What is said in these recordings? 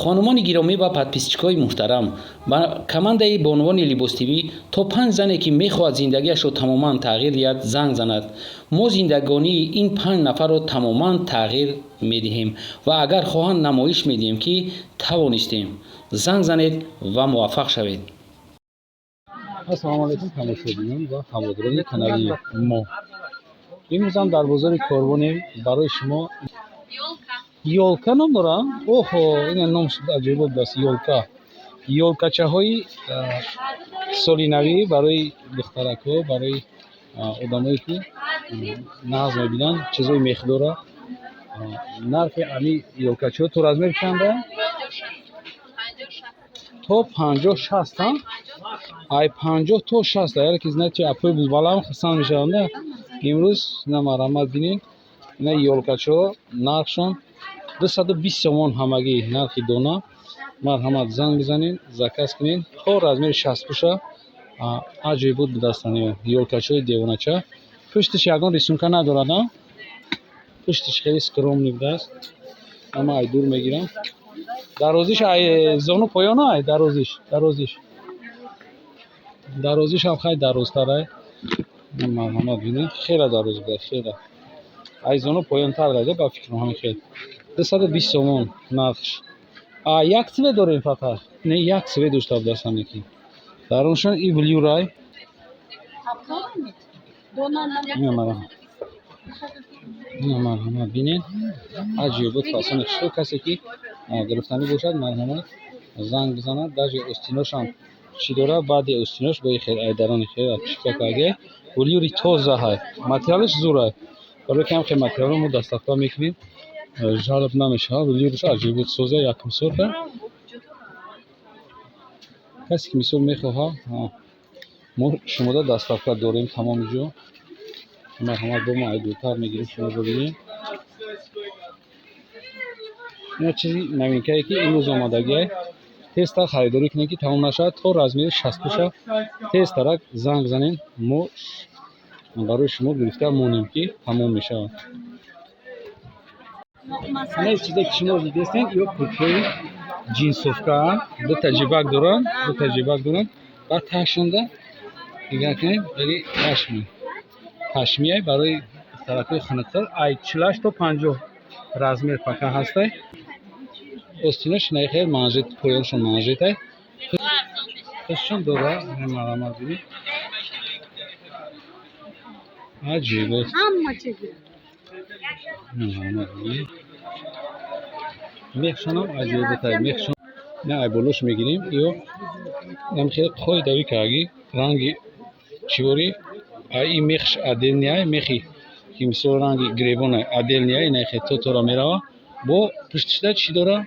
Хонумони гиромӣ ва подписчикҳои муҳтарам, ба командаи бонувони Либос ТВ то панҷ зане, ки мехоҳад зиндагиашро тамоман тағйир диҳад, занг занад. Мо зиндагонии ин панҷ нафарро тамоман тағйир медиҳем ва агар хоҳанд, намоиш медиҳем, ки тавонистем. Занг занед ва муваффақ шавед. Ассалому алайкум, тамошобинон ва ҳаводорони канали мо. Имрӯзам дар бозори Корвонем. Барои шумо ёлка ном дорам. Оҳо, ина ном аҷоибот будааст, ёлка. Ёлкачаҳои соли навӣ барои духтаракҳо, барои одамое, ки нағз мебинанд чизҳои мехдора. Нархи ами ёлкачаҳо то размер чанда? То 50-60, ҳа? Ай 50 то 60. Агар ки знаете, апои бузбалаам хурсанд мешаванд. Имрӯз ина марҳамат, бинед, ина ёлкачаҳо нархшон 220 сомон ҳамагӣ, нархи дона. Марҳамат, занг бизанед, заказ кунед то размери 60 боша. Аҷоибот будастанд ёлкачаҳои девонача. Пуштиш ягон рисунка надорад, а пуштиш хеле скромный будааст. Ама ай дур мегирам. Дарозиш ай зону поён, ай дарозишам хай дарозтар ай. Марҳамат, бинед, хеле дароз будааст, хеле ай зону поёнтар гайда ба фикрам. Ҳамин хел 220 сомон нархш. А як цвет дорем фақат? Не, як цвет дошта будааст ҳамеки. Даруншон и велюрай. Ина марҳамат, бинед, аҷоибот, фасони хушрӯ. Касе ки гирифтанӣ бошад, марҳамат, занг бизанад. Даже остиношам чӣ дорад, баъди остинош бо хел айдарони хел чиқа карге. Велюри тоза ҳай, материалаш зурай. Барои ки ҳам хел материалро мо доставка мекунем, жалоб намешавад. Велюрш аҷоибот, соза, якум сорта. Касе ки мисол мехоҳад, мо шумода доставка дорем тамоми ҷо. Марҳамат, бо мо ай дуртар мегирем, шумо бибинед. Ина чизи новинкае, ки имрӯз омадагиай. Тезтар харидорӣ кунед, ки тамом нашавад. То размери 60 боша, тезтарак занг занед, мо барои шумо гирифта монем, ки тамом мешавад. Ана чизе, ки шумо дидестед, ё курткаи ҷинсовка, дута ҷибак доранд, дута ҷибак доранд. Баъд таҳшонда нигоҳ кунед, вали пашми пашмиай, барои духтаракҳои хунуктар. Ай 48 то 50 размер пока ҳастай. Остинош наихел манжет, поёншон манжетай, пуштшон дора. Марҳамат, бинед, аҷибот. Марҳамат, бинед, мехшонам аҷоиботай, мехшон. На, ай болош мегирем. Ё ам хеле қоидавӣ карги, ранги чивори ай ин мехш отдельный ай, мехи ки мисол ранги гребон отдельный ай, ина хел то тора мерава. Бо пуштишда чӣ дора?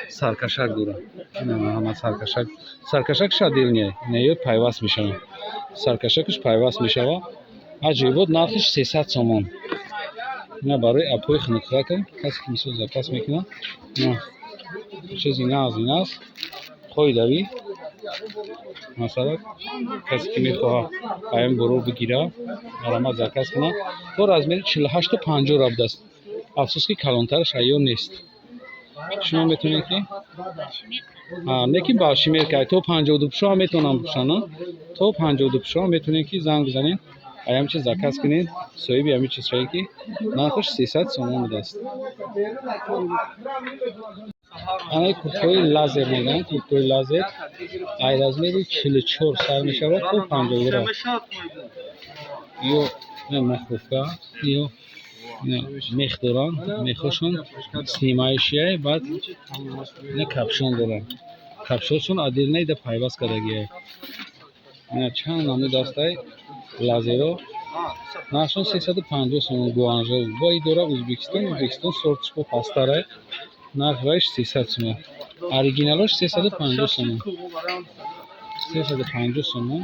Саркашак дора. Ҳама саркашак, саркашакш отдельный ай, ина ё пайваст мешавад, саркашакаш пайваст мешавад. Аҷоибот, нархиш 300 сомон. Ина барои апои хунуктарака, касе ки мисол заказ мекунад, чизи нағз ин аст, қоидавӣ. Масалан, касе ки мехоҳад аям боро бигира, марҳамат, заказ кунад. То размери 48 то 50 будааст. Афсӯс, ки калонтараш айёр нест. Шумо метавонед ки лекин ба шимерка то 52 пушо ҳам метавонам пӯшанд. То 52 пушо ҳам метавонед ки занг бизанед, аям чиз заказ кунед, соҳиби ҳамин чиз шавед, ки нархаш 300 сомон будааст. Анаи курткаҳои лазер мегӯянд, курткаҳои лазер ай размери 44 сар мешавад то 52. Ё маховка, ё мех доранд, мехошон снимающий. Баъд ина капюшон доранд, капюшоншон отдельно ида пайваст кардагиай. Ина чанд намуд астай лазеро, нархшон 350 сомон. Гуанжоу бо и дора Ӯзбекистон, Ӯзбекистон сортиш бо пасттарай, нархи вайш 300 сомон, оригиналош 350 сомон, 350 сомон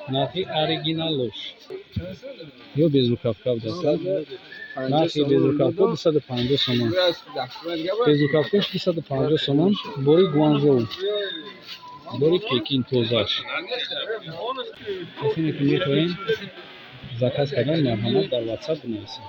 нархи оригиналош. Ё безрукавка будааст, нархи безрукавка 250 сомон, безрукавкаш 250 сомон. Бори Гуанжоу, бори Пекин, тозаш. Касоне ки мехоҳем заказ кардан, марҳамат, дар Ватсап бинависед.